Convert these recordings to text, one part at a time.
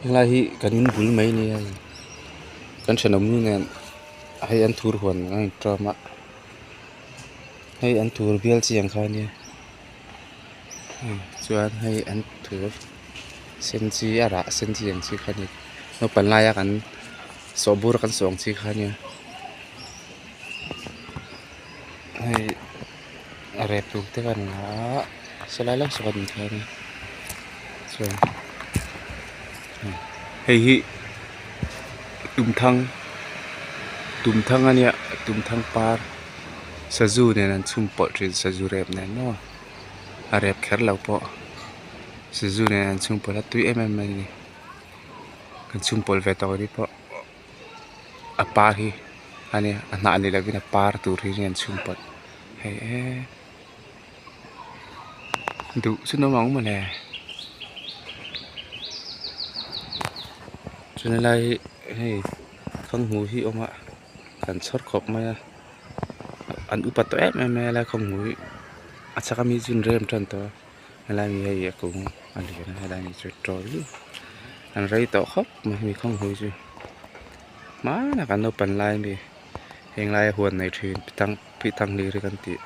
Helai hi kan in bul mai nia hei kan thenawm nu nen hei an thur huan a in tawm a hei an thur bial chi ang kha ania chuan hei an thur sen chi a rah sen chi ang chi kha ani naupang laia kan sawhbur a kan sawh ang chi kha ania hei a rep tur te kan la a sawlai lam saw kan inkhel a chuan hei hi tumthang tumthang a nia tumthang par sazu nen an chhum pawlh thin sazu rep nen maw a rep kher lo pawh sazu nen an chhum pawlh a tui em em mai a ni kan chhum pawlh ve tawh ni pawh. A par hi a nia a hnah ni lovin a par tur hi an chhung pawlh hei eee duh chu nawm ang mawle chuan helai hi hei khanghmu hi a awm a kan chhawr khawp mai a an upa tawh em em mai a helai khanghmu hi a chak ami chu an rem tan tawh a helai mi hei a kung a lian a helai mi chu a tawi an rei tawh khawp mai hemi khanghmu chu. Hmanah kan naupan lai ami henglai a huan nei thin pi thang pi thangliri kan tih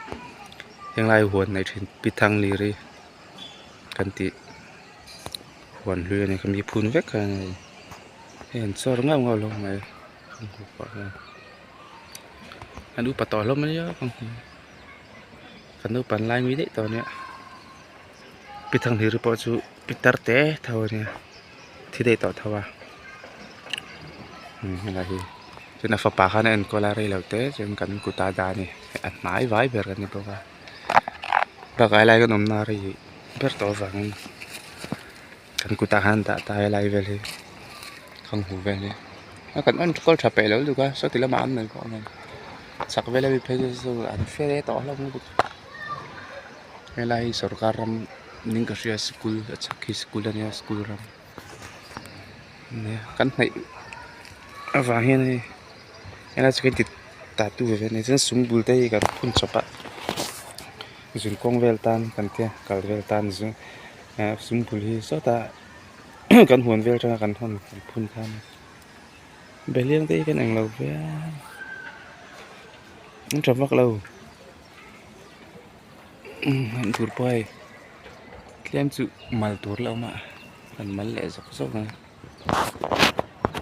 henglai huan nei thin pi thangliri kan tih huan hlui ani khami phun vek kha ani hei an chawr ngauh ngauh hlawm mai an upa tawh hlawm ania kan naupan lai mi daih tawh ania pi thangliri pawh chu pi tar te tho ania. Thi daih tawh tho a helai hi chuan a fapa khan a enkawl a rei lo te chuan kan kut a dah a ni a hnai vai ber a ni bawk a bakah helai kan awmna rei ber tawh avangin kan kutah khan an dah ta a helai vel hi khang hu vel hi a kan enkawl tha peih lo lutuk a sawti lamah an nei pawh a ni chak vel ami phei chu an fel e tawh hlawm lutuk helai hi sawrkar ram. Ning ka hria sikul a chhak hi sikul a nia sikul ram nia kan hnaih avang hian hei helai chu kan ti tatu ve ve a ni chuan sum bul te hi kan phun chawp a zun kawng vel tan kan tia kal vel tan zu ah sum bul hi sawtah kan huan vel atanga kan hawn kan phun kha a ni behliang te hi kan englo viau an tha vak lo. An tur pawh hei tlem chu mal tur la awm a an mal leh zawk zawk ang.